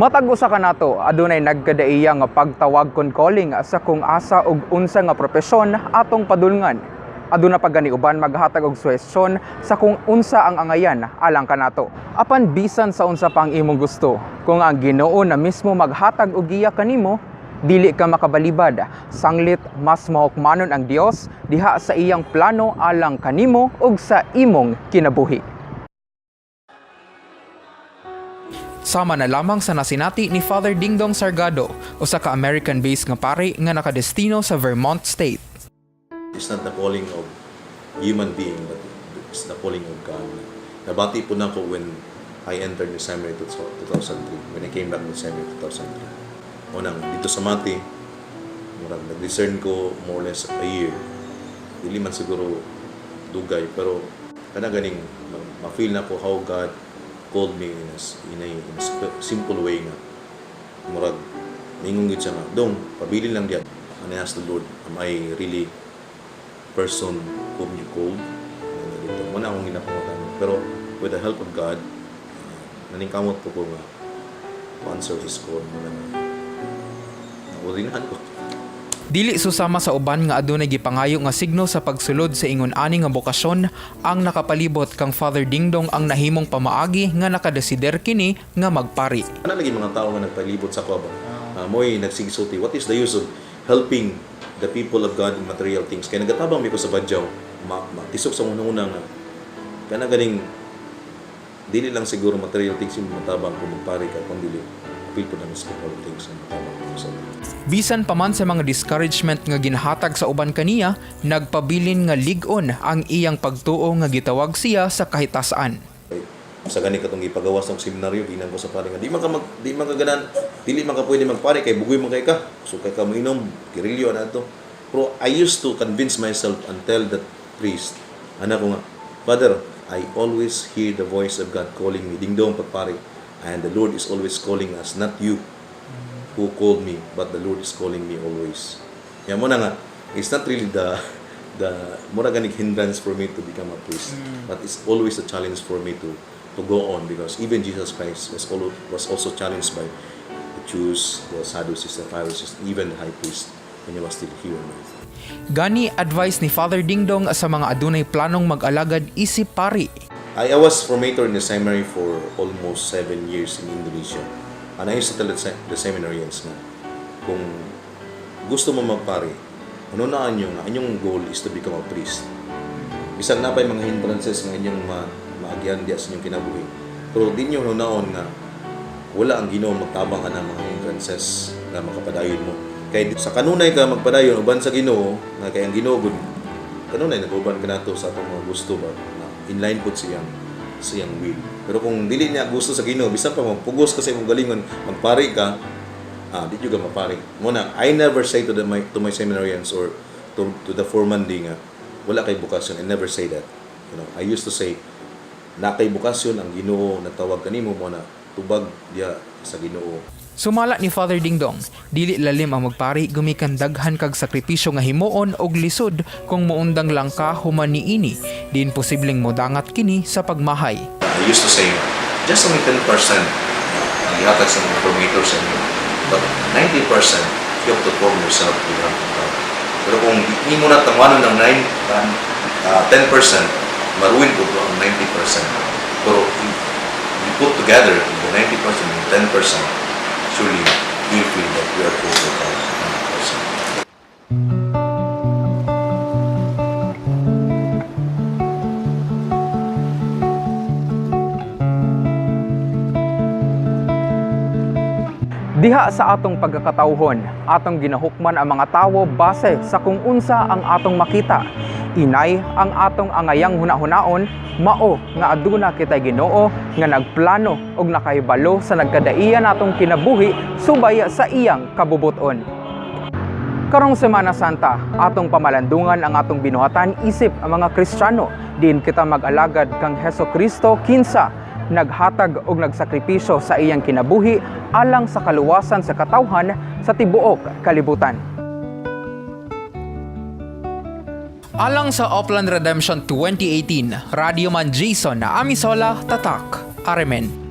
Matag usa kanato adunay nagkadaiya nga pagtawag kon calling sa kung asa ug unsa nga propesyon atong padulngan. Aduna pa gani uban maghatag og suhestyon sa kung unsa ang angayan alang kanato. Apan bisan sa unsa pa ang imong gusto, kung ang Ginoo na mismo maghatag og giya kanimo, dili ka makabalibad. Sanglit mas mahukmanon ang Dios diha sa iyang plano alang kanimo ug sa imong kinabuhi. Sama na lamang sa nasinati ni Father Dingdong Sargado, usa ka American-based nga pari nga nakadestino sa Vermont State. It's not the calling of human being, but it's the calling of God. Nabati pud nako when I entered the seminary 2003. When I came back to seminary 2003. Unang, dito sa Mati, murag nag-discern ko more or less a year. Dili man siguro dugay, pero kana ganing ma-feel nako how God called me in a simple way nga murag ningon gid siya nga, "Dong, pabilin lang diyan." And I asked the Lord, "Am I really person whom you called?" Ano dito mo na akong ginapangutan, pero with the help of God, naningkamot po ko nga to answer His call mo na naordinahan ko. Dili susama sa uban nga adunay gipangayo nga signo sa pagsulod sa ingon ani nga bokasyon, ang nakapalibot kang Father Dingdong ang nahimong pamaagi nga nakadesider kini nga magpari. Ana lagi mga tao nga nagpalibot sa ko ba? Mo'y nagsigsulti, "What is the use of helping the people of God in material things?" Kaya nagatabang mi ko sa Badjao, matisok sa unang-una nga kana ganing dili lang siguro material things yung matabang kung magpari ka, kundi apil pud ang spiritual things ang matabang mo sa Bisan pa man sa mga discouragement nga ginhatag sa uban kaniya, nagpabilin nga lig-on ang iyang pagtuo nga gitawag siya sa kahitasan. Sa gani katong gipagawas ng seminaryo, ginan ko sa pare nga di man ka ganan, dili man ka pwede magpare kay bugoy man kay ka, so kay ka moinom kirilyo na to. Pero I used to convince myself and tell that priest, ana ko nga, "Father, I always hear the voice of God calling me, 'Dingdong, pagpare,' and the Lord is always calling us, not you who called me, but the Lord is calling me always." Ya mo na nga, it's not really the mura ganig hindrance for me to become a priest, but it's always a challenge for me to go on, because even Jesus Christ was also challenged by the Jews, the Sadducees, the Pharisees, even the high priest when he was still here on earth. Gani advice ni Father Dingdong sa mga adunay planong mag-alagad isip pari. I was formator in the seminary for almost 7 years in Indonesia. And I used to tell the seminarians na kung gusto mo magpari, hunahunaan nyo nga inyong goal is to become a priest. Bisan naa pa'y mga hindrances nga inyong maagyan diya sa inyong kinabuhi. Pero di nyo hunahunaon nga wala ang Ginoo magtabang ana mga hindrances nga makapadayon mo. Kay sa kanunay ka magpadayon uban sa Ginoo, nga kay ang Ginoo gud kanunay nag-uban kanato sa atong mga gusto ba na inline pud siyang will. Pero kung dili niya gusto sa Ginoo, bisan pa magpugos ka sa imong galingon, magpari ka, di jud ka mapari. Mo na, I never say to my seminarians or to the formandi nga wala kay bokasyon. I never say that. I used to say na kay bokasyon, ang Ginoo nagtawag kanimo, mo na tubag diya sa Ginoo. Sumala ni Father Dingdong, dili lalim ang magpari gumikan daghan kag sakripisyo nga himuon og lisod kung muundang lang ka human niini. Diin posibleng modangat kini sa pagmahay. I used to say, just only 10% ang ihatag sa mga formators sa inyo. But 90%, you have to form yourself with the help of God. Pero kung di mo na tangwanon ng 9, 10%, maruin pud to ang 90%. Pero if you put together the 90% and 10%, surely you will feel that you are close to God 100%. Diha sa atong pagkakatawhon, atong ginahukman ang mga tawo base sa kung unsa ang atong makita. Inay ang atong angayang hunahunaon, mao nga aduna kitay Ginoo nga nagplano og nakahibalo sa nagkadaiya natong kinabuhi subay sa iyang kabubuton. Karong Semana Santa, atong pamalandungan ang atong binuhatan isip ang mga Kristiyano. Diin kita mag-alagad kang Heso Kristo, kinsa naghatag og nagsakripisyo sa iyang kinabuhi alang sa kaluwasan sa katawhan sa tibuok kalibutan. Alang sa Oplan Redemption 2018, Radyo Man Jason na Amisola Tatak, Aremen.